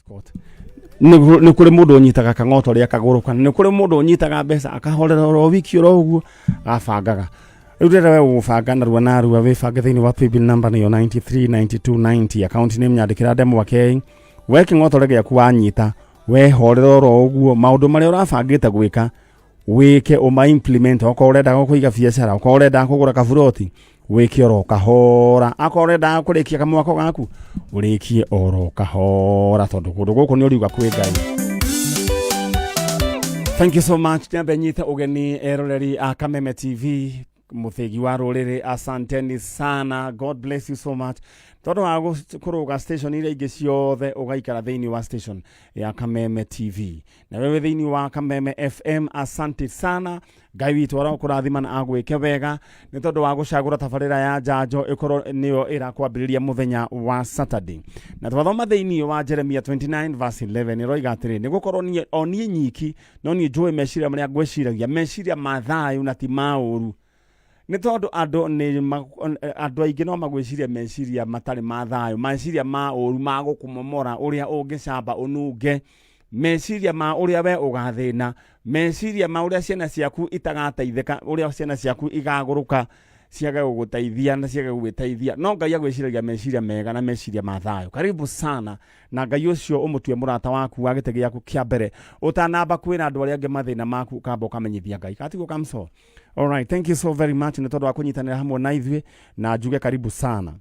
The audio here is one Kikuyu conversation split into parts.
Escort. Nĩ kũrĩ mũndũ ũnyitaga kang'oto rĩa kagũrũ, kana nĩ kũrĩ mũndũ ũnyitaga mbeca akahorera oro wiki oro ũguo agabangaga. Rĩu ndĩrenda we gũgũbanga narua narua, wĩbange thĩinĩ wa paybill number nĩyo 93 92 90, account name nyandĩkĩra ndemwa K. We kĩng'otore gĩaku wanyita, wehorera oro ũguo, maũndũ marĩa ũrabangĩte gwĩka wĩke, ũma implement. Okorwo ũrendaga kũiga biacara, okorwo ũrendaga kũgũra kaburoti, wĩke oro kahora. Akorwo ũrendaga kũrĩkia kamwako gaku, ũrĩkie oro kahora, tondũ kũndũ gũkũ nĩ ũriuga kwĩ Ngai. Thank you so much. Nyambe nyite ũgeni eroreri a Kameme TV, mũthĩgi wa rũrĩrĩ. Asanteni sana, God bless you so much, tondũ wa kũrũga station iria ingĩ ciothe ũgaikara thĩinĩ wa station ya Kameme TV. Na wewe thĩinĩ wa Kameme FM, asante sana. Ngai witũ arokũrathima na agwĩke wega nĩ tondũ wa gũcagũra tabarĩra ya Njanjo ĩkorwo nĩyo ĩrakwambĩrĩria mũthenya wa Saturday. Na twathoma thĩinĩ wa Jeremia 29 verse 11, ĩroiga atĩrĩ, "Nĩ gũkorwo niĩ, o niĩ nyiki, no niĩ njũĩ meciria marĩa ngwĩciragia, meciria ma thayũ na ti ma ũru." Nĩ tondũ andũ nĩ andũ aingĩ no magwĩciria meciria matarĩ ma thayũ, meciria ma ũru, ma gũkũmomora, ũrĩa ũngĩcamba ũnunge, meciria ma ũrĩa we ũgathĩna, meciria ma ũrĩa ciana ciaku itagateithĩka, ũrĩa ciana ciaku igagũrũka ciage gũgũteithia na ciage gũgwĩteithia. No Ngai agwĩciragia meciria mega na meciria ma thayũ. Karibu sana, na Ngai ũcio ũmũtue mũrata waku wa gĩtĩ gĩaku kĩa mbere. Ũtanamba kwĩra andũ arĩa angĩ mathĩna maku, ũkamba ũkamenyithia Ngai katiguo kamso. Alright, thank you so very much nĩ tondũ wa kũnyitanĩra hamwe na ithuĩ, na njuge karibu sana.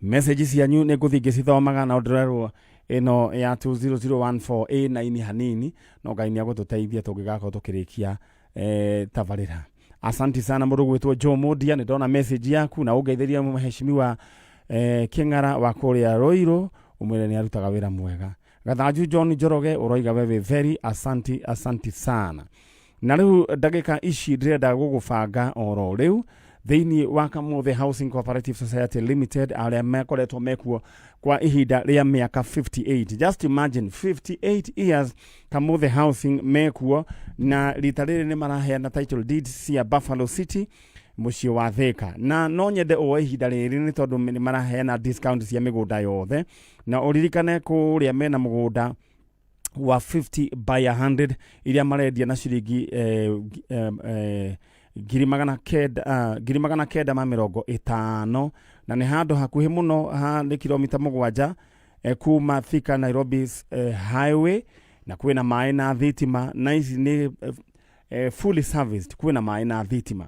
Message cianyu nĩ ngũthiĩ ngĩcithomaga, na ndĩrerwo ĩno ya 20014 ĩ naini hanini, no Ngai nĩ agũtũteithia tũngĩgakorwo tũkĩrĩkia tabarĩra. Asanti sana mũndũ gwĩtwo Joe Modia, nĩ ndona message yaku, na ũngeithĩria mheshimiwa Kĩng'ara wa kũrĩa Ruiru, ũmwĩre nĩ arutaga wĩra mwega. Gathanju John Njoroge ũroiga we wĩ very asanti, asanti sana. Na rĩu ndagĩka ici ndĩrenda gũgũbanga oro rĩu thĩinĩ wa Kamothe Housing Cooperative Society Limited, arĩa makoretwo mekuo kwa ihinda rĩa mĩaka 58. Just imagine, 58 years Kamothe Housing mekuo, na rita rĩrĩ nĩ maraheana title deeds cia Buffalo City, mũciĩ wa Thika. Na no nyende oe ihinda rĩrĩ nĩ tondũ nĩ maraheana discount cia mĩgũnda yothe, na ũririkane kũrĩa mena mũgũnda wa 50 by 100 iria marendia na ciringi 900,000, 950,000, na nĩ handũ hakuhĩ mũno ha nĩ kilomita 7 kuma Thika Nairobi highway, na kwĩna maĩ na thitima, na ici nĩ fully serviced, kwĩna maĩ na thitima.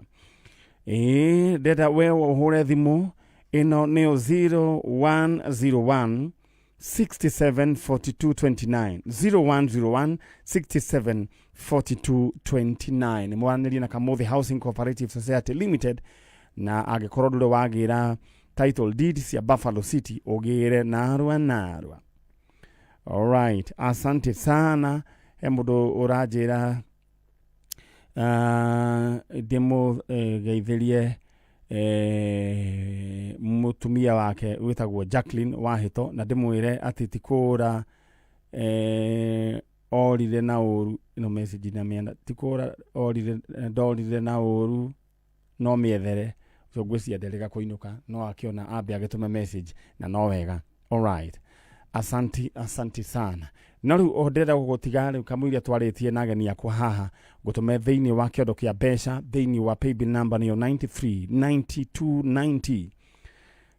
Ĩĩ, ndenda we ũhũre thimũ ĩno, nĩyo 0101 67 42 29, 0101 67 42 29, mwaranĩrie na Kamothe Housing Cooperative Society Limited. Na angĩkorwo ndũrĩ wagĩra title deed cia Buffalo City, ũgĩre narua narua. Alright, asante sana. He mũndũ ũranjĩra ndĩmũgeithĩrie mũtumia wake wĩtagwo Jacqueline Wahĩto, na ndĩmwĩre atĩ ti kũra orire na ũru. Ĩno message na mĩena, ti kũra orire, ndorire na ũru, no mĩethere ũcio ngwĩciria nderĩga kũinũka, no akĩona ambe agĩtũme message, na no wega. Alright, asanti, asanti sana. No rĩu o ndĩrenda gũgũtiga rĩu kamũiria twarĩtie na ageni akwa haha, ngũtũme thĩinĩ wa kĩondo kĩa mbeca thĩinĩ wa paybill number nĩyo 93 92 90,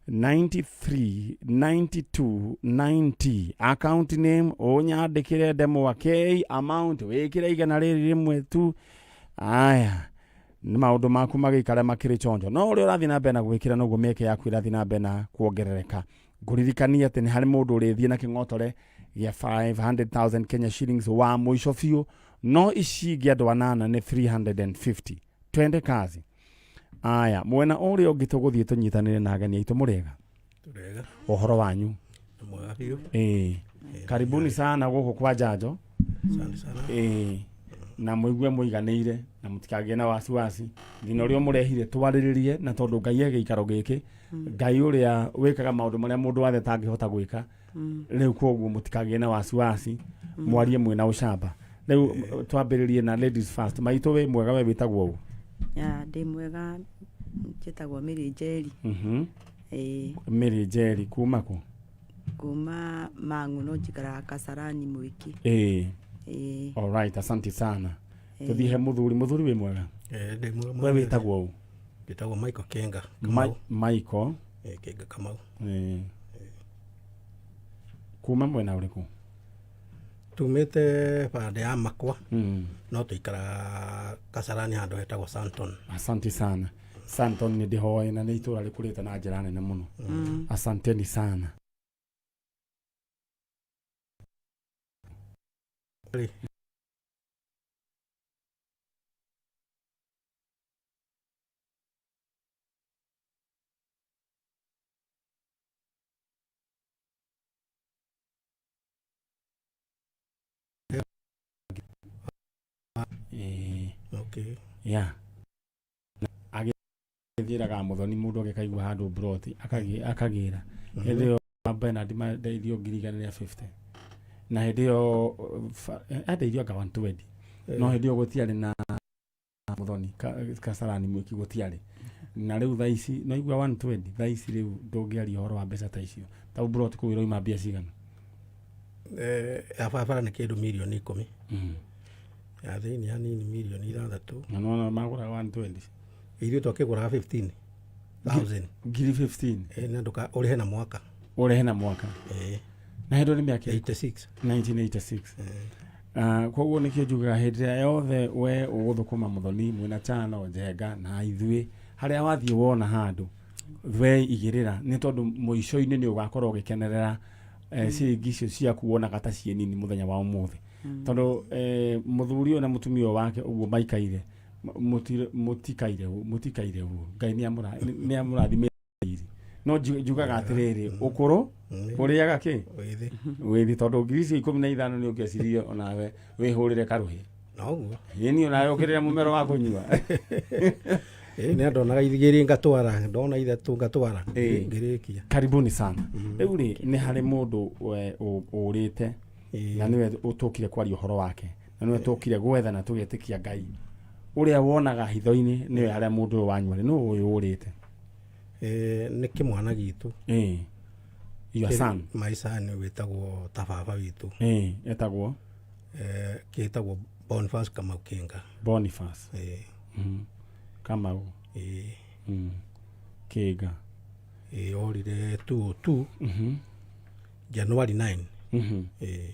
93 92 90, account name ũnyandĩkĩre ndemwa K, amount wĩkĩre 101 tu. Aya nĩ maũndũ maku magĩikara makĩrĩ chonjo, no ũrĩa ũrathiĩ na mbere na gwĩkĩra, noguo mĩeke yaku ĩrathiĩ na mbere na kuongerereka. Ngũririkania atĩ nĩ harĩ mũndũ ũrĩthiĩ na kĩng'otore gĩa 500,000 Kenya shillings wa mũico biũ, no ici ingĩ andũ anana nĩ 350. Twende kazi. Aya, mwena ũrĩa ũngĩ tũgũthiĩ tũnyitanĩre na ageni aitũ. Mũrĩega? Tũrega. Ũhoro wanyu? Nĩ mwega biũ. Ĩĩ, karibuni sana gũkũ kwa Njanjo. Asante sana. Ĩĩ, na mũigue mũiganĩire na mũtikagĩe na wasiwasi. Thĩna ũrĩa mũrehire twarĩrĩrie, na tondũ Ngai e gĩikaro gĩkĩ, Ngai ũrĩa wĩkaga maũndũ marĩa mũndũ wathe atangĩhota gwĩka rĩu. Koguo mũtikagĩe na wasiwasi, mwarie mwĩna ũcamba. Rĩu twambĩrĩrie na ladies first. Maitũ, wĩ mwega? We wĩtagwo ũ? Ya, ndĩ mwega, njĩtagwo Mĩrĩ Njeri. Ĩĩ. Mĩrĩ Njeri kuma kũ? Kuma Mang'u no njikaraga Kasarani Mwiki. Ĩĩ. Ĩĩ. Alright, asante sana. Tũthiĩ he mũthuri. Mũthuri, wĩ mwega? Eh, ndĩ mwega We mũno. wĩtagwo ũ? Njĩtagwo Michael Kenga Kamau. Michael. Eh, Kenga Kamau. Ĩĩ. Kuma mwena ũrĩkũ? Tumĩte bande ya Makwa no tũikaraga Kasarani handũ hetagwo Santon. Asante sana. Santon nĩ ndĩhoe na nĩ itũra rĩkũrĩte na njĩra nene mũno. Asanteni sana. Ĩĩ. Okay. Yeah. Agĩthiĩraga mũthoni mũndũ agĩkaigua handũ broti akagĩra hĩndĩ ĩyo Bernard mandeithio 150,000 na hĩndĩ ĩyo andeithio anga 120, no hĩndĩ ĩyo gũtiarĩ na mũthoni Kasarani Mwiki gũtiarĩ. Na rĩu thaa ici no igua 120, thaa ici rĩu ndũngĩaria ũhoro wa mbeca ta icio. Ta broti kũu ĩroima mbia cigana? Eh, ya barabara nĩ kĩndũ 10 mirioni. Ya thĩinĩ hanini 6 mirioni. Na nona magũraga 120. Ithuĩ twakĩgũraga 15,000. Ngiri 15. Eh, na ndũka ũrĩhe na mwaka. Ũrehe na mwaka. Eh. Na hĩndĩ ĩyo nĩ mĩaka ĩrĩkũ? 86. 1986. Koguo nĩkĩo njugaga hĩndĩ ĩrĩa yothe we ũgũthũkũma mũthoni mwĩna chano njenga na ithuĩ harĩa wathiĩ wona handũ we igĩrĩra, nĩ tondũ mũico-inĩ nĩ ũgakorwo ũgĩkenerera ciringi icio ciaku wonaga ta ciĩ nini mũthenya wa ũmũthĩ, tondũ mũthuri ũyũ na mũtumia ũyũ wake ũguo maikaire mũtikaire mũtikaire ũguo. Ngai nĩ amũrathimĩte, no njugaga atĩrĩrĩ, ũkũrũ ũrĩaga kĩ? Wĩthĩ. Wĩthi, tondũ 15,000 nĩ ũngĩecirie onawe wĩhũrĩre karũhĩ. Noguo. Ĩni, onawe ũkĩrĩre mũmero wa kũnyua. Ĩ nĩ ndonaga igĩrĩ ngatwara, ndona ithatũ ngatwara. Ĩĩ. Ngĩrĩkia. Karibuni sana. Rĩu rĩ, nĩ harĩ mũndũ we ũrĩte na nĩwe ũtũkire kwaria ũhoro wake na nĩwe tũkire gwetha na tũgetĩkia Ngai ũrĩa wonaga hitho-inĩ nĩwe harĩa mũndũ ũyũ wanyu arĩ. Nũ ũyũ ũrĩte? Eh, nĩ kĩmwana gitũ. Ĩĩ, your son? My son wĩtagwo ta baba witũ. Ĩĩ, etagwo? Eh, kĩtagwo Boniface Kamau Kinga. Boniface. Ĩĩ. Kamau. Ĩĩ. Kĩnga. Ĩĩ, orire 202 January 9. Ĩĩ.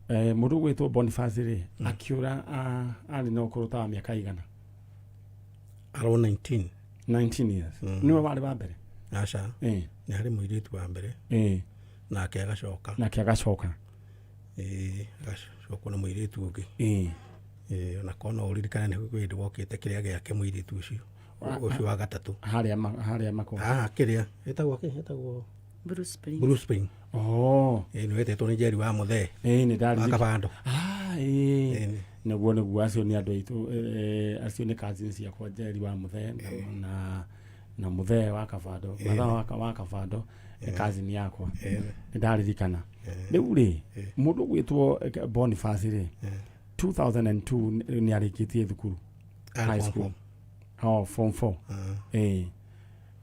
Eh, mũndũ ũgwĩtwo Boniface rĩ, akiũra arĩ na ũkũrũ ta wa mĩaka igana? Around 19. 19 years. Nĩwe warĩ wa mbere? Aca. Nĩ harĩ mũirĩtu wa mbere. Nake agacoka. Nake agacoka. Ĩĩ, agacokwo na mũirĩtu ũngĩ. Ĩĩ, ona korwo no ũririkane nĩ hĩndĩ wokĩte kĩrĩa gĩake mũirĩtu ũcio ũcio wa gatatũ. Harĩa harĩa makwa. Haha kĩrĩa ĩtagwo kĩ ĩtagwo? Blue Spring. Blue Spring. Oh. Ĩĩ, nĩ wetĩtwo nĩ Jerry wa Mũthee. Ĩĩ, nĩ wa ndaririkana. Kabando. Ah, ĩĩ. Ĩĩ. Nĩguo acio nĩ andũ aitũ, acio nĩ cousins ciakwa, Jerry wa Mũthee na Mũthee wa Kabando, Mathaa wa Kabando nĩ cousin yakwa, nĩ ndaririkana rĩu rĩ. Mũndũ ũgwĩtwo Boniface rĩ, 2002 nĩ arĩkĩtie thukuru? Arĩ high form school. four. Oh, form 4. Ĩĩ,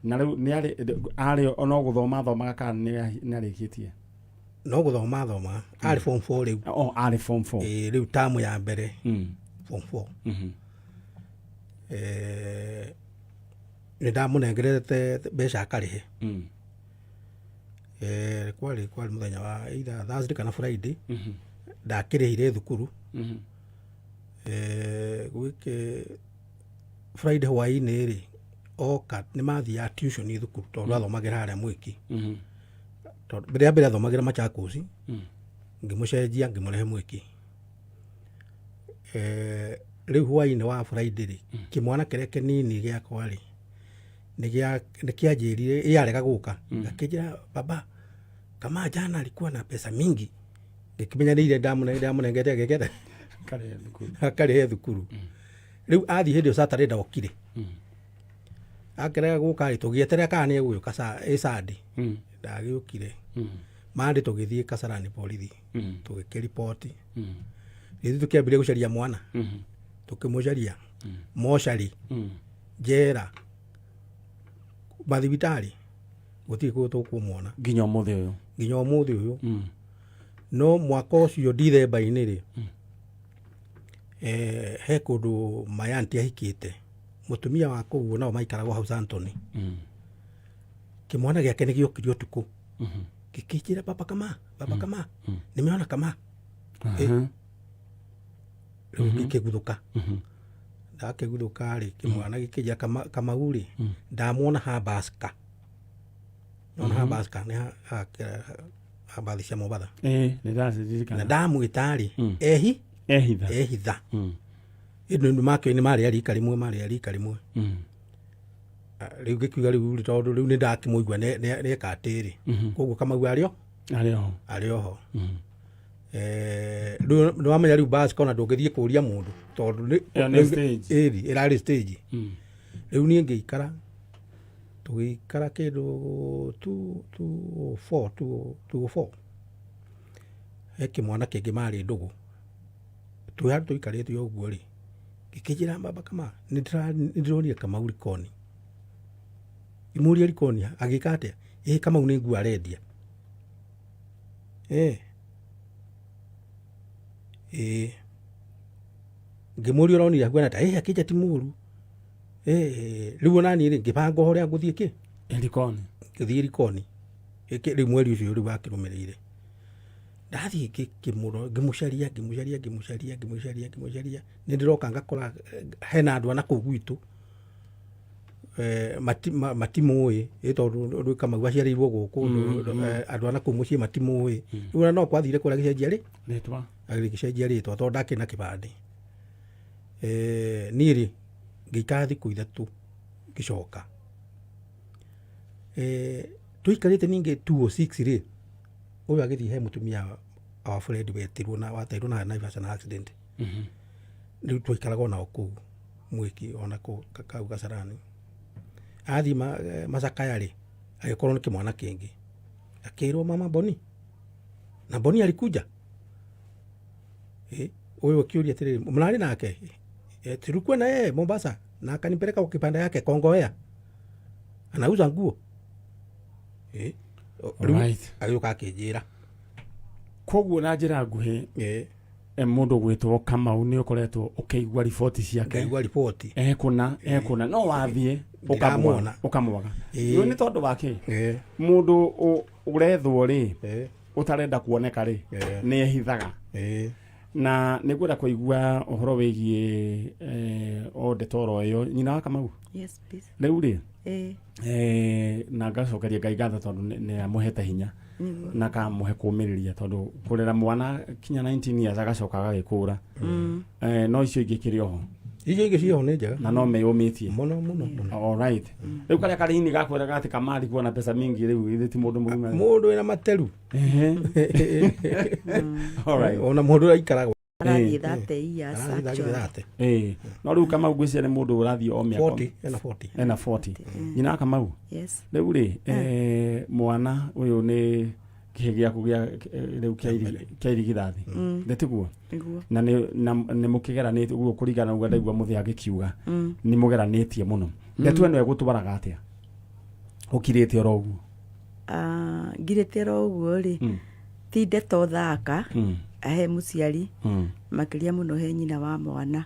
na rĩu nĩ arĩ no gũthoma athomaga kana nĩ arĩkĩtie? No gũthoma athoma, arĩ form 4 rĩu. Oh, arĩ form 4. Ĩĩ, rĩu tamu ya mbere. Form 4. Eh, nĩ ndamũnengerete mbeca akarĩhe. Eh, kwarĩ mũthenya wa either Thursday kana Friday ndakĩrĩhire thukuru. Eh, gwĩke Friday hwaĩ-inĩ rĩ, oka nĩ mathiaga tuition thukuru tondũ athomagĩra harĩa Mwĩki. Tondũ mbere ya mbere athomagĩra Machakos, ngĩmũcenjia ngĩmũrehe Mwĩki. Eh, rĩu hwaĩ-inĩ wa Friday rĩ, kĩmwana kĩrĩa kĩnini gĩakwa rĩ, nĩ kĩanjĩrire ĩ arega gũka, akĩnjĩra, "Baba kama jana alikuwa na pesa mingi." Ngĩkĩmenya nĩ ire ndamũnengete agĩkete Karĩhe thukuru. Akarĩhe thukuru. Rĩu athiĩ hĩndĩ ĩyo Saturday ndokire. Akĩrega gũka rĩ, tũgĩeterera kana nĩ egũgĩũka ĩ Sunday. Ndagĩũkire. Monday tũgĩthiĩ Kasarani borithi, tũgĩkĩriboti. Ithuĩ tũkĩambĩrĩria gũcaria mwana. Tũkĩmũcaria mocarĩ, njera, mathibitarĩ. Gũtirĩ kũndũ tũkũmuona. Nginya ũmũthĩ ũyũ. Nginya ũmũthĩ ũyũ. No mwaka ũcio Dithemba-inĩ rĩ, he kũndũ my auntie ahikĩte, mũtumia wa kũu nao maikaragwo hau Santoni. Kĩmwana gĩake nĩ gĩokire ũtukũ, gĩkĩnjĩra, "Baba kama, baba kama, nimeona kama." Rĩu gĩkĩguthũka. Ndakĩguthũka rĩ, kĩmwana gĩkĩnjĩra, "Kamau rĩ, ndamwona ha Baska." Nona ha Baska nĩ ha bathi cia Mombatha. Ĩĩ, nĩ na ndaciririkanaa. Ndamwĩta rĩ, ehi ehitha. Ehitha. Ĩndĩ nĩ makĩo nĩ marĩ a rika rĩmwe, marĩ a rika rĩmwe. Ah, rĩu ngĩkiuga rĩu rĩ, tondũ rĩu nĩ ndakĩmũigua nĩeka atĩrĩ, koguo Kamau arĩ o arĩ oho. Arĩ oho. Rĩu nĩ wamenya rĩu basi kona ndũngĩthiĩ kũria mũndũ tondũ Ĩyo nĩ stage. Ĩri ĩrarĩ stage. Rĩu niĩ ngĩikara, tũgĩikara kĩndũ 2 2 4 2 2 4, he kĩmwana kĩngĩ marĩ ndũgũ, twĩ handũ tũikarĩte ũguo rĩ, gĩkĩnjĩra, "Baba kama, nĩ ndĩronire Kamau Likoni." Ngĩmũria, "Likoni agĩka atĩa?" "Ĩ Kamau nĩ nguo arendia." Ĩ ngĩmũria, "Ũronire ahuana ta?" "Ĩ akĩnja ti mũru." Rĩu ona niĩ rĩ, ngĩbanga ũrĩa ngũthiĩ kĩ Likoni. Ngĩthiĩ Likoni. Rĩu mweri ũcio rĩu wakĩrũmĩrĩire, ndathiĩ ngĩkĩmũro, ngĩmũcaria, ngĩmũcaria, ngĩmũcaria, ngĩmũcaria, ngĩmũcaria, nĩ ndĩroka ngakora hena andũ ana kũu gwitũ matimũĩ, ĩ tondũ rĩu Kamau aciarĩirwo gũkũ, andũ ana kũu mũciĩ matimũĩ. Rĩu ona no kwathire kũrĩa gĩcenjia rĩ rĩtwa. Agĩcenjia rĩtwa tondũ ndakĩrĩ na kĩbandĩ. Niĩ rĩ, ngĩikara thikũ 3, ngĩcoka. Tũikarĩte ningĩ 206 rĩ, ũyũ agĩthiĩ he mũtumia wa friend wetirwo na wateirwo na Naivasha na accident. Rĩu twaikaraga onao kũu mwĩki ona kũu kau Kasarani. Athiĩ macakaya rĩ, agĩkorwo nĩ kĩmwana kĩngĩ, akĩrwo, "Mama Boni," na Boni alikuja. Ũyũ akĩũria atĩrĩrĩ, "Mnarĩ nake?" "Tulikuwa na yeye Mombasa na akanipeleka kwa kibanda yake Kongowea, anauza nguo." Rĩu agĩũka akĩnjĩra. Koguo na njĩra nguhĩ, mũndũ gwĩtwo Kamau nĩ ũkoretwo ũkĩigua riboti ciake. Ngaigua riboti. Ekũna ekũna, no wathiĩ Ndiramwona. ũkamwaga. Rĩu nĩ tondũ wa kĩ? Mũndũ ũrethwo rĩ, ũtarenda kuoneka rĩ, nĩ ehithaga. Na nĩ ngwenda kũigua ũhoro wĩgiĩ o ndeto oro ĩyo, nyina wa Kamau. Yes, please. Rĩu rĩ, na ngacokeria Ngai ngatho tondũ nĩ amũhete hinya na akamũhe kũmĩrĩria, tondũ kũrera mwana kinya 19 years agacoka agagĩkũra. No icio ingĩ kĩrĩ oho? Icio ingĩ ciĩho nĩ njega. Na no meyũmĩtie. Mũno mũno mũno. Alright, rĩu karĩa karĩini gakwĩraga atĩ kamari kuona pesa mingi, rĩu ithe ti mũndũ mũgima? Mũndũ wĩna materu. Alright. Ona mũndũ ũraikaraga Arathiĩ 30 years arathiĩ actually. 30. No rĩu Kamau ngwĩciria nĩ mũndũ ũrathiĩ o mĩaka 40, ena 40. Ena 40. Nyina wa Kamau. Yes. Rĩu rĩ, mwana ũyũ nĩ kĩhĩ gĩaku gĩa rĩu kĩa irigithathi, nĩ tiguo? Nĩguo. Na nĩ mũkĩgeranĩtie ũguo, kũringana na ũguo ndaigua mũthĩ agĩkiuga, nĩ mũgeranĩtie mũno. Ndeto ĩno ĩgũtwaraga atĩa ũkirĩte oro ũguo? Ah, ngirĩte oro ũguo rĩ, ti ndeto thaka he mũciari, makĩria mũno he nyina wa mwana,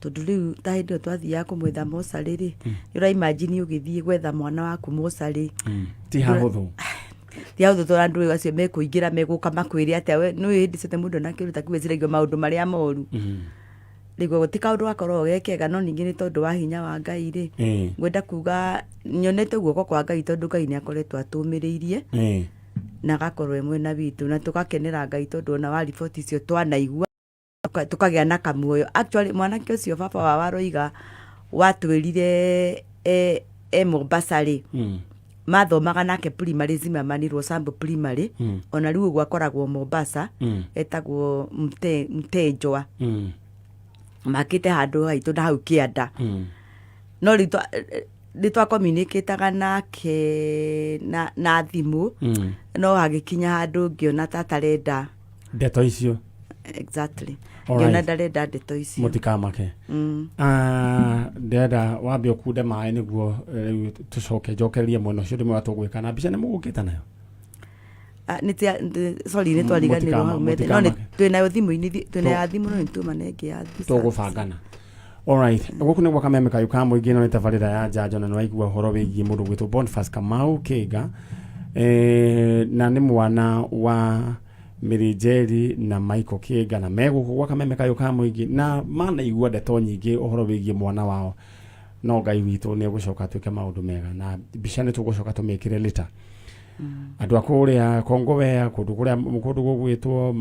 tondũ rĩu ta hĩndĩ ĩyo twathiaga kũmwetha mocarĩ rĩ, nĩ ũraimagine ũgĩthiĩ gwetha mwana waku mocarĩ. Ti hahũthũ. Ti hahũthũ, tondũ andũ acio mekũingĩra megũka makwĩre atĩa we nĩ hĩndĩ ciothe mũndũ ona kĩũndũ ta kĩu eciragia maũndũ marĩa moru. Rĩu ti kaũndũ gakoragwo ge kega, no ningĩ nĩ tondũ wa hinya wa Ngai rĩ, ngwenda kuga nyonete guoko kwa Ngai, tondũ Ngai nĩ akoretwo atũmĩrĩirie na agakorwo e mwena witũ, na tũgakenera Ngai, tondũ ona wa riboti icio twanaigua tũkagĩa na kamuoyo. Actually, mwanake ũcio baba wao aroiga watwĩrire e Mombasa rĩ, mathomaga nake primary Zimmerman Rosambu Primary. Ona rĩu ũguo akoragwo Mombasa. Etagwo Mtenjwa. Makĩte handũ haitũ na hau kĩanda. No rĩu nĩ twakomunicataga nake na thimũ, no hagĩkinya handũ ngĩona ta atarenda ndeto icio. Exactly. Alright. Ngĩona ndarenda ndeto icio. Mũtikamake. Mm. Ah, ndĩrenda wambe ũkunde maĩ nĩguo rĩu tũcoke njokererie mwena ũcio ndĩmwĩra tũgwĩka na mbica nĩ mũgũkĩte nayo. Ah, sorry, nĩ twariganĩrwo hau metha no nĩ Mũtikamake. twĩ nayo thimũ-inĩ, twĩ na ya thimũ, no nĩ tuma na ĩngĩ ya mbica. Tũgũbangana. Alright, gũkũ nĩ gwa Kameme Kayũ ka Mũingĩ, no nĩ tabarĩra ya njanjo, na nĩwaigua ũhoro wĩgiĩ mũndũ gwĩtwo Boniface Kamau Kĩnga, na nĩ mwana wa Mary Njeri na Michael Kĩnga, na me gũkũ gwa Kameme Kayũ ka Mũingĩ na manaigua ndeto nyingĩ ũhoro wĩgiĩ mwana wao, no Ngai witũ nĩ egũcoka atuĩke maũndũ mega, na mbica nĩ tũgũcoka tũmĩkĩre later. Andũ a kũrĩa Kongowea, kũndũ kũrĩa kũndũ gũgwĩtwo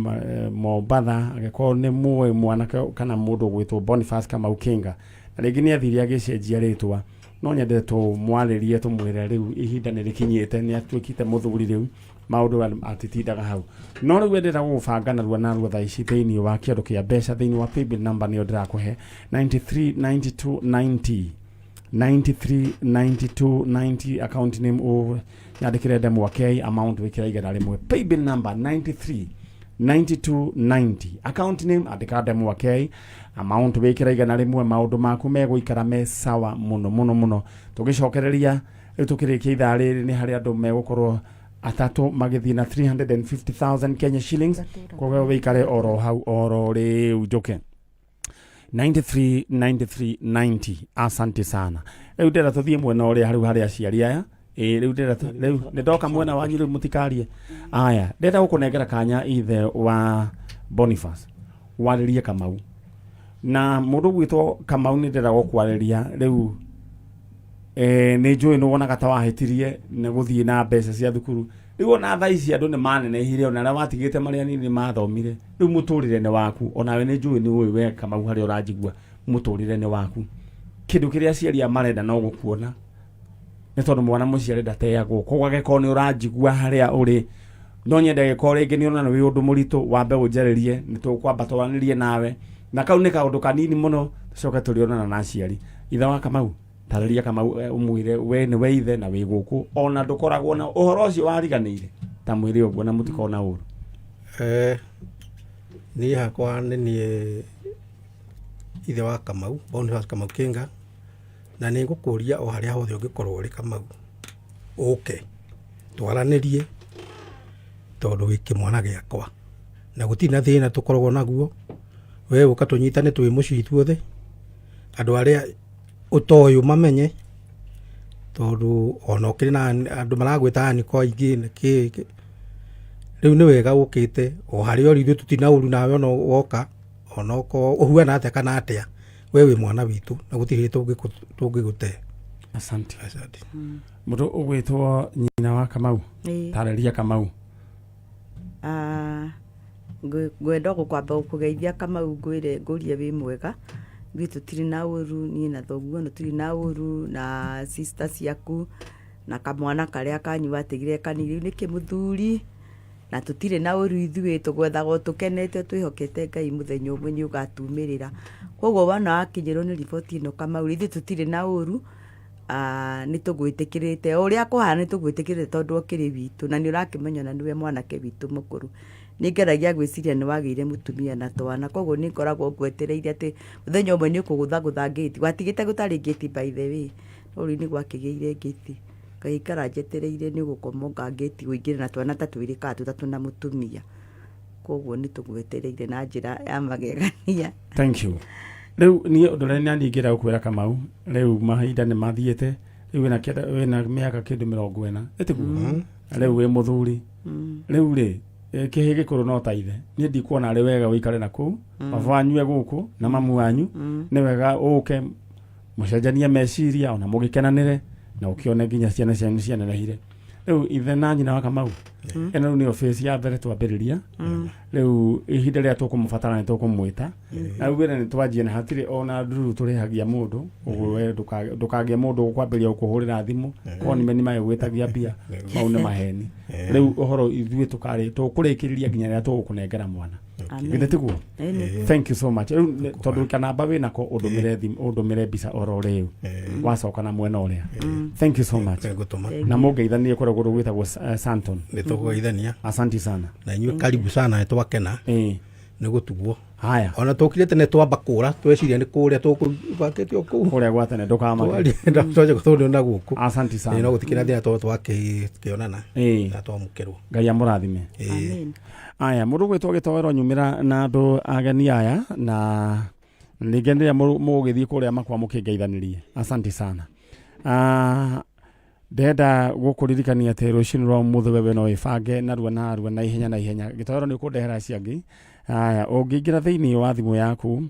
Mombatha, angĩkorwo nĩ mũĩ mwanake kana mũndũ ũgwĩtwo Boniface Kamau Kĩnga, na rĩngĩ nĩ athire agĩcenjia rĩtwa, no nyende tũmwarĩrie tũmwĩre rĩu ihinda nĩ rĩkinyĩte, nĩ atuĩkĩte mũthuri rĩu, maũndũ atitindaga hau. No rĩu endera gũgũbanga narua narua thaa ici thĩinĩ wa kĩondo kĩa mbeca, thĩinĩ wa paybill number nĩyo ndĩrakũhe 93 92 90, 93 92 90, account name ũ nyandĩkĩre Ndemwa K, amount wĩkĩra 100, paybill number 93 92 90, account name andĩka Ndemwa K, amount wĩkĩra 100. Maũndũ maku megũikara me sawa mũno mũno mũno. Tũgĩcokereria rĩu, tũkĩrĩkia ithaa rĩrĩ, nĩ harĩ andũ megũkorwo atatũ magĩthiĩ na 350,000 Kenya shillings. Koguo wĩikare oro hau oro rĩu njũke. 93 93 90. Asante sana. Rĩu ndĩrenda tũthiĩ mwena ũrĩa rĩu harĩ aciari aya. Ĩĩ, rĩu ndĩrenda rĩu nĩ ndoka mwena wanyu, rĩu mũtikarie. Aya, ndĩrenda gũkũnengera kanya, ithe wa Boniface, warĩrie Kamau na mũndũ gwĩtwo Kamau. Nĩ ndĩrenda gũkwarĩria rĩu. Nĩ njũĩ nĩ wonaga ta wahĩtirie nĩ gũthiĩ na mbeca cia thukuru. Rĩu ona thaa ici andũ nĩ manenehire, ona arĩa watigĩte marĩa anini nĩ mathomire. Rĩu mũtũrĩre nĩ waku, onawe nĩ njũĩ nĩ ũĩ we Kamau harĩa ũranjigua, mũtũrĩre nĩ waku. Kĩndũ kĩrĩa aciari aya marenda no gũkuona, nĩ tondũ mwana mũciare ndateagwo. Koguo angĩkorwo nĩ ũranjigua harĩa ũrĩ, no nyende gĩkorwo rĩngĩ nĩ ũrona nĩ wĩ ũndũ mũritũ, wambe ũnjarĩrie, nĩ tũkwamba twaranĩrie nawe, na kau nĩ kaũndũ kanini mũno, tũcoke tũrĩonana na aciari. Ithe wa Kamau, tarĩria Kamau, ũmwĩre we nĩ we ithe na wĩ gũkũ, ona ndũkoragwo na ũhoro ũcio wariganĩire, ta mwĩre ũguo na mũtikona ũru. Niĩ hakwa nĩ niĩ ithe wa Kamau, Boniface Kamau Kĩnga, na nĩ ngũkũria o harĩa hothe ũngĩkorwo ũrĩ Kamau, ũke twaranĩrie, tondũ wĩ kĩmwana gĩakwa na gũtirĩ na thĩna tũkoragwo naguo. We ũka tũnyitane twĩ mũciĩ ithuothe, andũ arĩa ũtoĩ ũmamenye, tondũ ona ũkĩrĩ na andũ maragwĩta aniko aingĩ na kĩ rĩu nĩ wega ũkĩte o harĩa ũrĩ. Ithuĩ tũtirĩ na ũru nawe, ona woka ona okorwo ũhuana atĩa kana atĩa, we wĩ mwana witũ na gũtirĩ hĩndĩ tũngĩgũte. Asante. Asante. Mũndũ ũgwĩtwo nyina wa Kamau. Ĩĩ. Tarĩria Kamau. Ah, ngwenda gũkwamba gũkũgeithia Kamau, ngwĩre ngũrie wĩ mwega. Ithuĩ tũtirĩ na ũru, niĩ na thoguo na tũtirĩ na ũru, na sister ciaku na kamwana karĩa kanyu watigire kanini rĩu nĩ kĩmũthuri, na tũtirĩ na ũru. Ithuĩ tũgwethaga o tũkenete, twĩhokete Ngai mũthenya ũmwe nĩ ũgatumĩrĩra. Koguo wona wakinyĩrwo nĩ riboti ĩno Kamau, ithuĩ tũtirĩ na ũru. Ah, nĩ tũgwĩtĩkĩrĩte o ũrĩa kũhana, nĩ tũgwĩtĩkĩrĩte tondũ ũkĩrĩ witũ na nĩ ũrakĩmenya na nĩwe mwanake witũ mũkũrũ. Nĩ ngeragia gwĩciria nĩ wagĩire mũtumia na twana, koguo nĩ ngoragwo ngwetereire atĩ mũthenya ũmwe nĩ ũkũgũthagũtha ngĩti. Watigĩte gũtarĩ ngĩti, by the way, no rĩu nĩ gwakĩgĩire ngĩti, ngagĩikara njetereire nĩ ũgũkomonga ngĩti ũingĩre na twana ta twĩrĩ kana tũtatũ na mũtumia. Koguo nĩ tũgwetereire na njĩra ya magegania. Thank you. Rĩu niĩ ũndũ ũrĩa nani ingĩenda gũkwĩra Kamau, rĩu mahinda nĩ mathiĩte, rĩu wĩna wĩna mĩaka kĩndũ 40, ĩtiguo? Rĩu wĩ mũthuri rĩu rĩ, kĩhĩ gĩkũrũ no ta ithe. Niĩ ndikuona arĩ wega ũikare na kũu. Baba wanyu e gũkũ na mamu wanyu, nĩ wega ũke mũcenjanie meciria ona mũgĩkenanĩre na ũkĩone nginya ciana cianyu cianenehire. Rĩu ithe na nyina wa Kamau, ĩno rĩu nĩyo phase ya mbere twambĩrĩria. Rĩu ihinda rĩrĩa tũkũmũbatara nĩ tũkũmwĩta, na rĩu wĩra nĩ twanjia, na hatirĩ ona ndururu tũrĩhagia mũndũ. Ũguo we ndũkagĩe mũndũ ũkwambĩrĩria gũkũhũrĩra thimũ konimeni magĩgwĩtagia mbia, mau nĩ maheni. Rĩu ũhoro ithuĩ tũkarĩ tũkũrĩkĩrĩria nginya rĩrĩa tũgũkũnengera mwana. Amen. Githĩ tiguo? Ĩni. Thank you so much. Rĩu tondũ kanamba wĩnako, ũndũmĩre thimũ, ũndũmĩre mbica oro rĩu wacoka na mwena ũrĩa. Thank you so much. Ngũtũma. Na mũngeithanie kũrĩa kũndũ gwĩtagwo Santon. Nĩ tũkũgeithania. Asante sana. Na inyuĩ karibu sana, nĩ twakena. Nĩ gũtugwo. Haya. Ona tũkire tene twamba kũra tweciria nĩ kũrĩa tũkũbangĩte o kũu. Kũrĩa gwa tene ndũkamake. Twaja gũtũndũ na gũkũ. Asante Ĩĩ, sana. no gũtikĩrĩ na thĩna tondũ twakĩonana Ĩĩ. na twamũkĩrwo. Ngai amũrathime. Amen. Aya, mũndũ gwĩtwo gĩtoero nyumĩra na andũ ageni aya na ningĩ rĩrĩa mũgũgĩthiĩ kũrĩa makwa mũkĩngeithanĩrie. Asante sana. Ndenda gũkũririkania atĩ rũcinĩ rwa ũmũthĩ wewe no wĩbange narua narua na ihenya na ihenya. Gĩtoero nĩ ũkũndehera acio angĩ. Aya, ũngĩingĩra thĩinĩ wa thimũ yaku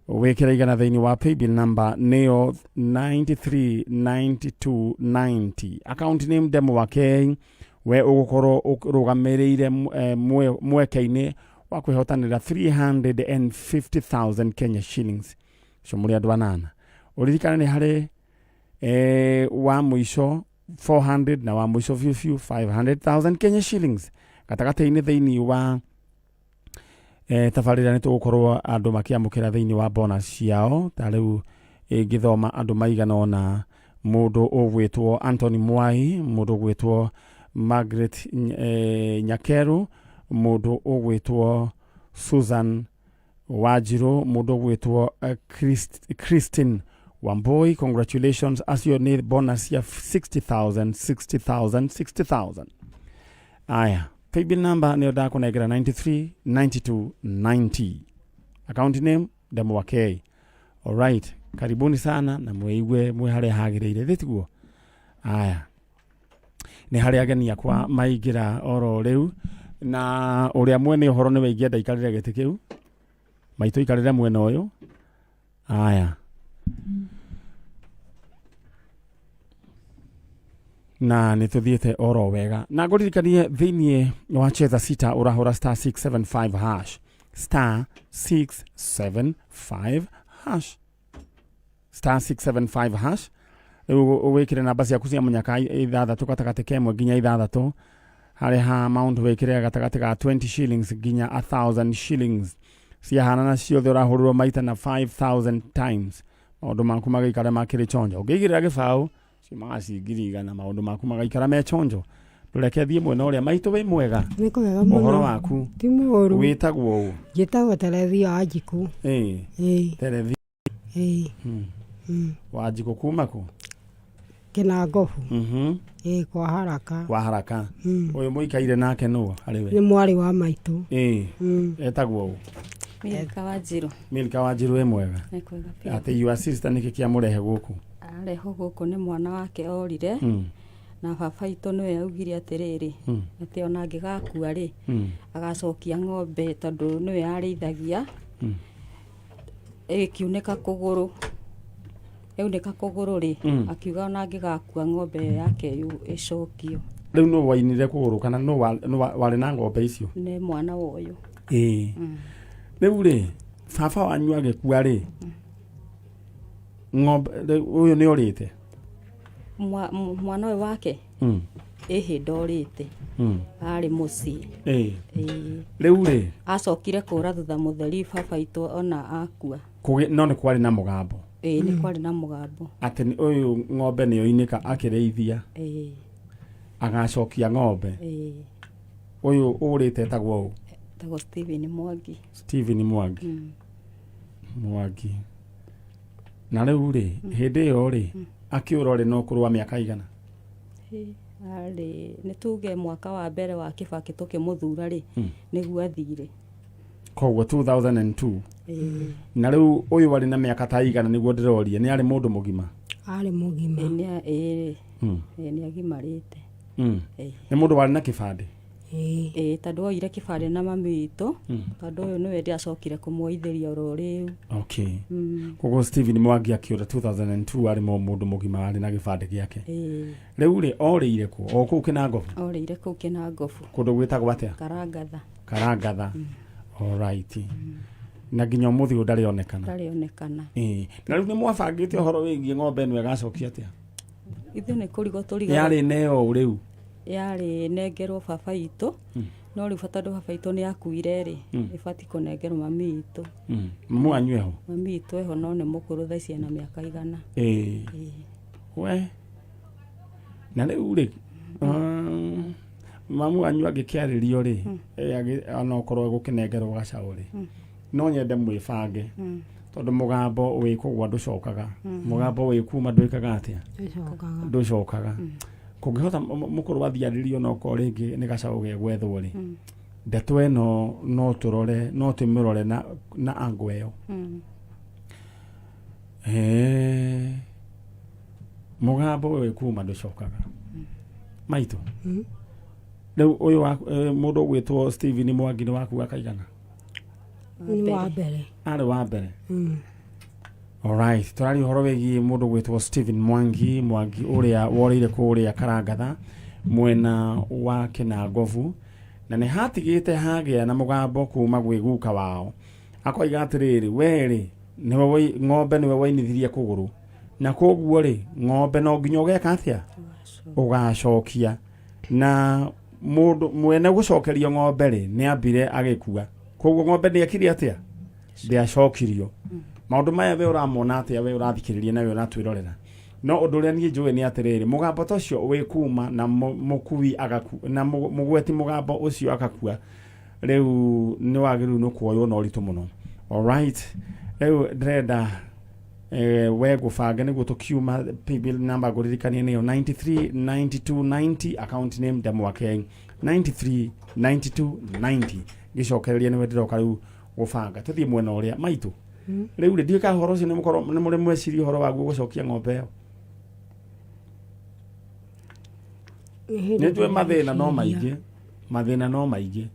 wĩkĩre igana thĩinĩ wa paybill number nĩyo 939290, account name Ndemo wa K, we ũgũkorwo ũrũgamĩrĩire mweke-inĩ wa kwĩhotanĩra 350,000 Kenya shillings. Ũcio mũrĩ andũ anana. Ũririkane nĩ harĩ wa mũico 400 na wa mũico biũ biũ 500,000 Kenya shillings gatagatĩ-inĩ thĩinĩ wa tabarĩra nĩ tũgũkorwo andũ makĩamũkĩra thĩinĩ wa bonus ciao. Ta rĩu ĩngĩthoma andũ maigana ũna, mũndũ ũgwĩtwo Anthony Mwai, mũndũ ũgwĩtwo Margaret Nyakeru, mũndũ ũgwĩtwo Susan Wanjiru, mũndũ ũgwĩtwo Christine Wambui. Congratulations, acio nĩ bonus ya 60,000 60,000 60,000. Aya, paybill number nĩyo ndakũnengera 93 92 90, account name Ndemo wa K. Alright, karibuni sana na mwĩigue mwĩ harĩa hagĩrĩire thĩ tiguo. Aya, nĩ harĩa ageni akwa maingĩra oro rĩu, na ũrĩa mwene ũhoro nĩwe ingĩenda ikarĩre gĩtĩ kĩu maitũ, ikarĩre mwena ũyũ. Aya, na nĩ tũthiĩte oro wega na ngũririkanie thĩinĩ wa cheza sita ũrahũra star 675 hash, star 675 hash, star 675 hash. Rĩu wĩkĩre namba ciaku cia mũnyaka ithathatũ gatagatĩ ka ĩmwe nginya ithathatũ. Harĩ ha amount wĩkĩre gatagatĩ ga 20 shillings nginya 1000 shillings. Ciahanana ciothe ũrahũrĩrwo maita na 5000 times, maũndũ maku magaikara makĩrĩ chonjo. Ũngĩigĩrĩra gĩbaũ ciumaga ci 100,000, maũndũ maku magaikara me chonjo. Ndũreke thiĩ mwena ũrĩa. Maitũ, wĩ mwega? Nĩ kwega Ũhoro mũno. waku? Ti mũũru. Wĩtagwo ũ? Njĩtagwo Terethia wa Njikũ. Ĩĩ. Ĩĩ. Terethi. Ĩĩ. Wanjikũ kuma kũ? Kĩnangobu. Ĩĩ, kwa Haraka. Kwa Haraka. Ũyũ mũikaire nake nũ harĩ we? Nĩ mwarĩ wa maitũ. Ĩĩ. Etagwo ũ? Milka Wanjiru. Milka Wanjiru, wĩ mwega? Nĩ kwega biũ. Atĩ your sister nĩkĩ kĩamũrehe gũkũ? Arehwo gũkũ nĩ mwana wake orire. Na baba itũ nĩwe augire atĩrĩrĩ, atĩ ona angĩgakua rĩ, agacokia ng'ombe tondũ nĩwe arĩithagia. Ĩkiunĩka kũgũrũ, yaunĩka kũgũrũ rĩ, akiuga ona angĩgakua ng'ombe ĩyo yake ĩcokio. Rĩu nũ wainire kũgũrũ kana nũ warĩ na ng'ombe icio? Nĩ mwana wa ũyũ. Ĩĩ. Rĩu rĩ, baba wanyu agĩkua rĩ, ng'ombe rĩu ũyũ nĩ orĩte? Mwana ũyũ wake? Ĩhĩ, ndorĩte. Arĩ mũciĩ. Ĩĩ. Ĩĩ. Rĩu rĩ, acokire kũra thutha mũtheri baba itũ ona akua. No nĩ kwarĩ na mũgambo? Ĩĩ, nĩ kwarĩ na mũgambo. Atĩ ũyũ ng'ombe nĩ yoinĩka akĩrĩithia, Ĩĩ. agacokia ng'ombe. Ĩĩ. Ũyũ ũrĩte etagwo ũ? Tagwo Steven Mwangi. Steven Mwangi. Mwangi. Na rĩu rĩ, hĩndĩ ĩyo rĩ akĩũra rĩ, no ũkũrũ wa mĩaka igana? Ĩ, arĩ nĩ tuge mwaka wa mbere wa Kĩbakĩ tũkĩmũthura rĩ, nĩguo athire. Koguo 2002? Ĩĩ. Na rĩu ũyũ arĩ na mĩaka ta igana nĩguo ndĩroria, nĩ arĩ mũndũ mũgima? Arĩ mũgima. Ĩĩ, ĩĩ. Ĩĩ, nĩ agimarĩte. Ĩĩ. Nĩ mũndũ warĩ na kĩbandĩ? Ĩĩ. Ĩĩ, tondũ oire kĩbandĩ na mami witũ, tondũ ũyũ nĩwe ndĩacokire kũmuoithĩria oro rĩu. Okay. Koguo Steven Mwangi akĩũra 2002 arĩ mo mũndũ mũgima warĩ na gĩbandĩ gĩake. Ĩĩ. Rĩu rĩ, orĩire kũ? O kũu Kĩnangobu? Orĩire kũu Kĩnangobu. Kũndũ gwĩtagwo atĩa? Karangatha. Karangatha. Alright. Na nginya ũmũthĩ ũyũ ndarĩ onekana? Ndarĩ onekana. Ĩĩ. Na rĩu nĩ mwabangĩte ũhoro wĩgiĩ ng'ombe ĩno ĩgacokia atĩa? Ithuĩ nĩ kũrigwo tũrigagwo. Yarĩ neo rĩu? Yarĩ nengerwo baba witũ, no rĩu tondũ baba witũ nĩ akuire rĩ, ĩbatiĩ kũnengerwo mami witũ. Mamu wanyu eho? Mami witũ eho, no nĩ mũkũrũ thaa ici, ena mĩaka 100. Ĩĩ. Ĩĩ. We na rĩu rĩ, Mamu wanyu angĩkĩarĩrio rĩ, onokorwo egũkĩnengerwo gacaũ rĩ, no nyende mwĩbange, tondũ mũgambo wĩ kũgwa ndũcokaga, mũgambo wĩ kuma ndwĩkaga atĩa? Ĩcokaga. Ndũcokaga. Kũngĩhota mũkũrũ athiarĩrio, onokorwo rĩngĩ nĩ gacaũ gegwethwo rĩ, ndeto ĩno no tũrore, no tũmĩrore na ango ĩyo. Mũgambo wĩ kuma ndũcokaga, maitũ. Rĩu ũyũ wa mũndũ ũgwĩtwo Steven Mwangi nĩ waku akaigana? Nĩ wa mbere. Arĩ wa mbere. Alright, tũraria ũhoro wĩgiĩ mũndũ gwĩtwo Stephen Mwangi, Mwangi ũrĩa worĩire kũrĩa Karangatha mwena wa Kĩnangobu, na nĩ hatigĩte hagĩa na mũgambo kuma gwĩ guka wao, akoiga atĩrĩrĩ, werĩ nĩwe ng'ombe nĩwe wainithirie kũgũrũ, na koguo rĩ, ng'ombe no nginya ũgeka atĩa? Ũgacokia. Na mũndũ mwene gũcokerio ng'ombe rĩ, nĩ ambire agĩkua, koguo ng'ombe ndĩekire atĩa? Ndĩacokirio. Maũndũ maya we ũramona atĩa, we ũrathikĩrĩria na we ũratwĩrorera? No ũndũ ũrĩa niĩ njũĩ nĩ atĩrĩrĩ, mũgambo ta ũcio wĩ kuma na mũkui agaku na mũgweti mũgambo ũcio agakua, rĩu nĩ wagĩrĩirwo nĩ kuoywo na ũritũ mũno. Alright, rĩu ndĩrenda we ngũbange nĩguo tũkiuma. Paybill number ngũririkanie nĩyo 93 92 90, account name Ndemwakeng, 93 92 90. Ngĩcokereria nĩwe ndĩroka rĩu gũbanga tũthiĩ mwena ũrĩa maitũ. Rĩu rĩ, ndiũĩ kana ũhoro ũcio nĩ mũkorwo nĩ mũrĩ mweciria ũhoro waguo gũcokia ng'ombe ĩyo. Nĩ hĩndĩ Nĩ njũĩ mathĩna no ndĩreciria. maingĩ, mathĩna no maingĩ,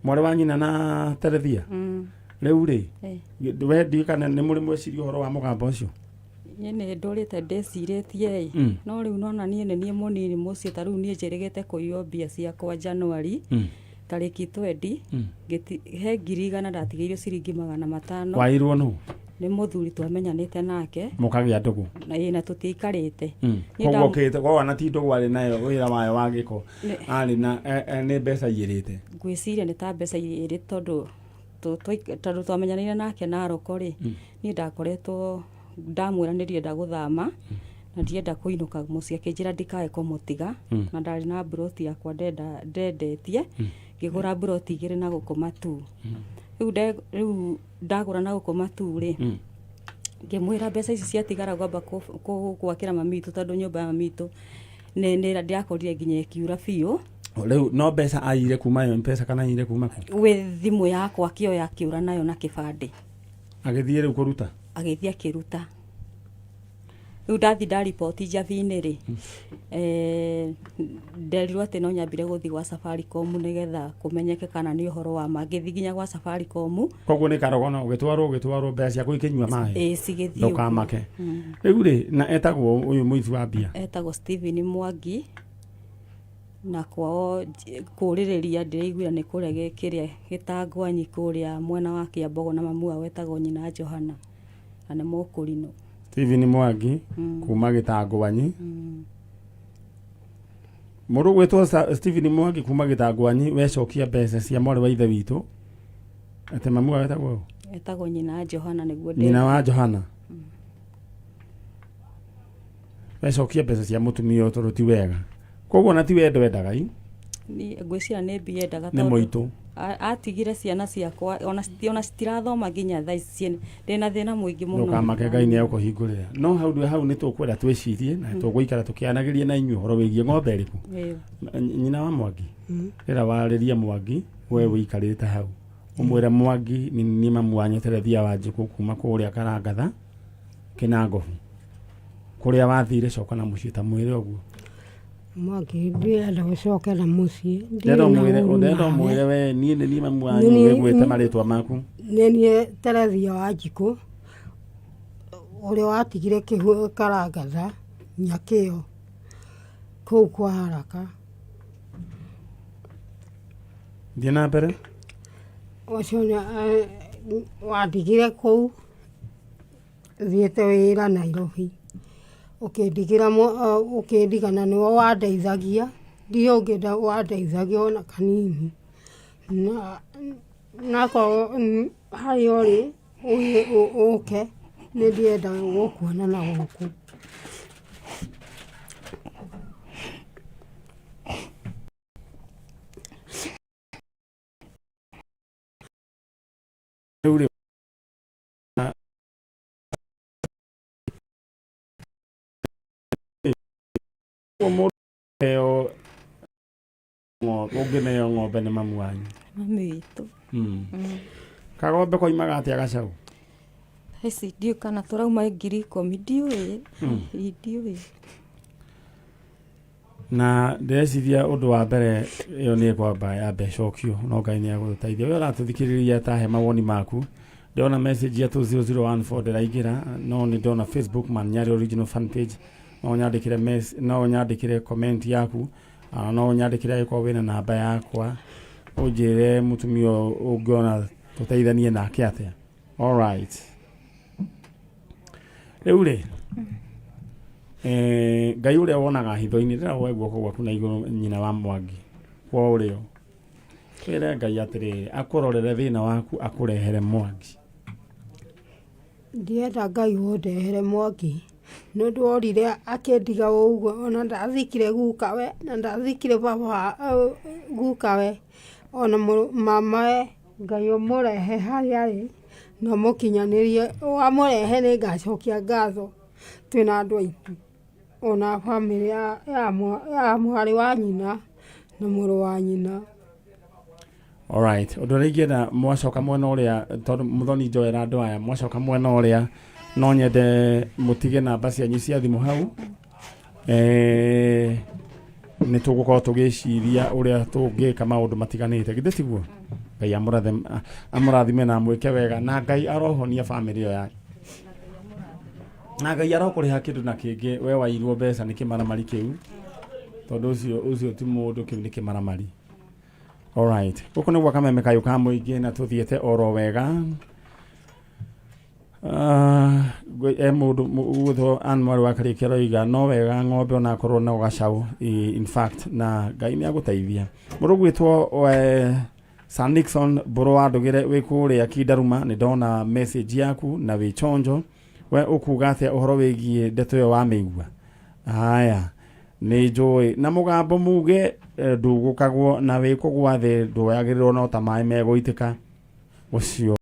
mwarĩ wa nyina na Terethia. Rĩu rĩ, we ndiũĩ kana nĩ mũrĩ mweciria ũhoro wa mũgambo ũcio. Niĩ nĩ ndũrĩte ndĩcirĩtie ĩ, no rĩu nona niĩ nĩ niĩ mũnini mũciĩ. Ta rĩu niĩ njĩrĩgĩte kũiywo mbia ciakwa January tarĩki 20. He 100,000 ndatigĩirio, ciringi 500. Wairwo nũ? Nĩ mũthuri twamenyanĩte nake. Mũkagĩa ndũgũ? Na ĩ, na tũtiaikarĩte. Niĩ Koguo kĩte koguo na ti ndũgũ arĩ nayo, wĩra wayo wa gĩko arĩ na nĩ mbeca igĩrĩte. Ngwĩciria nĩ ta mbeca igĩrĩ, tondũ tondũ twamenyanĩire nake Naroko rĩ, niĩ ndakoretwo ndamwĩra nĩ ndĩrenda gũthama na ndirenda kũinũka mũciĩ, akĩnjĩra ndikae kũmũtiga. Na ndarĩ na mburoti yakwa ndendetie, ngĩgũra mburoti igĩrĩ na gũkũ Matuu. Rĩu ndagũra na gũkũ Matuu rĩ, ngĩmwĩra mbeca ici ciatigara ngwamba gwakĩra mami witũ, tondũ nyũmba ya mami witũ nĩ ndĩakorire nginya ĩkiura biũ. Rĩu no mbeca aiyire kuma M-Pesa kana aiyire kuma kũ? Gwĩ thimũ yakwa akĩoya, akĩũra nayo na kĩbandĩ. Agĩthiĩ rĩu kũruta? Agĩthiĩ akĩruta. Rĩu ndathi ndariboti Njabi-inĩ rĩ, nderirwo atĩ no nyambire gũthiĩ gwa Safaricom nĩgetha kũmenyeke kana nĩ ũhoro wa ma. Ngĩthiĩ nginya gwa Safaricom. Koguo nĩ karogono ũgĩtwarwo, ũgĩtwarwo mbeca ciaku ikĩnyua maĩ. Ĩĩ, cigĩthiĩ ũguo. Ndũkamake. Rĩu rĩ, na etagwo ũyũ mũici wa mbia? Etagwo Stephen Mwangi, na kwao kũrĩrĩria ndĩraiguire nĩ kũrĩa kĩrĩa Gĩtangwanyi, kũrĩa mwena wa Kĩambogo, na mamu wao etagwo nyina Johana na nĩ Mũkũrinũ. Stephen Mwangi kuma Gĩtangwanyi. Mũndũ gwĩtwo Stephen Mwangi kuma Gĩtangwanyi, wecokia mbeca cia mwarĩ wa ithe witũ. Atĩ mamu wao etagwo ũ? Etagwo nyina Johana nĩguo Nyina wa Johana. Wecokia mbeca cia mũtumia ũyũ, tondũ ti wega, koguo na ti wendo endaga i. Ngwĩciria nĩ mbia endaga. Nĩ Tondũ mũitũ. Atigire ciana ciakwa ona citirathoma nginya thaa ici, ndĩna thĩna mũingĩ mũno. Ndũkamake, Ngai nĩ egũkũhingũrĩra. No hau hau nĩ tũkwenda twĩcirie na tũgũikara tũkĩanagĩria na inyuĩ ũhoro wĩgiĩ ng'ombe ĩrĩkũ. Ĩyo. Nyina wa Mwangi, rĩra warĩrie Mwangi, we wĩikarĩte hau ũmwĩre, Mwangi, nĩ niĩ mamu wanyu Terethia wa Njũkũ kuma kũrĩa Karangatha Kĩnangobu, kũrĩa wathire, coka na mũciĩ, ta mwĩre ũguo. Mwangi, ndĩrenda gũcoke na mũciĩ. Ndĩrenda Ndirĩ na ũmwĩre ũru ndĩrenda nawe. ũmwĩre we niĩ nĩ niĩ mamu wanyu wĩgwĩte marĩtwa maku. Nĩ niĩ Terethia wa Njikũ ũrĩa watigire kĩhu Karangatha Nyakĩo kũu kwa Haraka. Thiĩ na mbere. Ũcio wandigire kũu thiĩte wĩra Nairobi, ũkĩndigĩra, ũkĩndiga, na nĩwe wandeithagia, ndirĩ ũngĩ wandeithagia ona kanini. Na akorwo harĩa ũrĩ ũke, nĩ ndĩrenda gũkuona na gũkũ. Rĩu rĩ mũndũ heo ũngĩneo ng'ombe nĩ mamu wanyu? Mami witũ. Kagombe koimaga atĩa gacaũ? Ici ndiũĩ kana tũrauma 10,000, ndiũĩ. Ĩ, ndiũĩ. Na ndĩreciria ũndũ wa mbere ĩyo nĩ ĩkwamba yambe ĩcokio, no Ngai nĩ agũtũteithia. We ũratũthikĩrĩria, tahe mawoni maku. Ndĩrona message ya 20014 ndĩraingĩra, no nĩ ndona Facebook Man Nyarĩ original fan page. No ũnyandĩkĩre no ũnyandĩkĩre comment yaku, no ũnyandĩkĩre angĩkorwo wĩna namba yakwa, ũnjĩre mũtumia ũyũ ũngĩona tũteithanie nake atĩa. Alright, rĩu rĩ, Ngai ũrĩa wonaga hitho-inĩ, ndĩra woe guoko gwaku na igũrũ, nyina wa Mwangi, kwa ũrĩo, wĩre Ngai atĩrĩrĩ, akũrorere thĩna waku, akũrehere Mwangi. Ndĩrenda Ngai ũndehere Mwangi, nĩ ũndũ orire akĩndiga ũguo, ona ndathikire gukawe na ndathikire baba gukawe ona mamawe. Ngai ũmũrehe harĩa arĩ na ũmũkinyanĩrie, wamũrehe nĩ ngacokia ngatho twĩna andũ aitũ, ona bamĩrĩ ya mwarĩ wa nyina na mũrũ wa nyina. Alright, ũndũ ũrĩa ingĩenda mwacoka mwena ũrĩa, tondũ mũthoni njoera andũ aya, mwacoka mwena ũrĩa no nyende mũtige namba cianyu cia thimũ hau. Nĩ tũgũkorwo tũgĩciria ũrĩa tũngĩka maũndũ matiganĩte, githĩ tiguo? Ngai amũrathime na amwĩke wega, na Ngai arohonia bamĩrĩ ĩyo yanyu, na Ngai arokũrĩha kĩndũ na kĩngĩ. We wairwo mbeca nĩ kĩmaramari kĩu, tondũ ũcio ti mũndũ, kĩu nĩ kĩmaramari. Alright, gũkũ nĩ gwa Kameme Kayũ ka Mũingĩ, na tũthiĩte oro wega. E mũndũ gwĩtwo Ann mwarĩ wa Kariũki aroiga no wega ng'ombe onakorwo no gacaũ. In fact, na Ngai nĩ agũteithia. Mũndũ gwĩtwo Sir Nixon Mbũrũ wa Ndũgĩre wĩ kũrĩa Kindaruma, nĩ ndona message yaku na wĩ chonjo. We ũkuga atĩa ũhoro wĩgiĩ ndeto ĩyo wamĩigua? Haya, nĩ njũĩ na mũgambo muge, ndũgũkagwo na wĩ kũgwa thĩ ndwoyagĩrĩrwo no ta maĩ megũitĩka ũcio.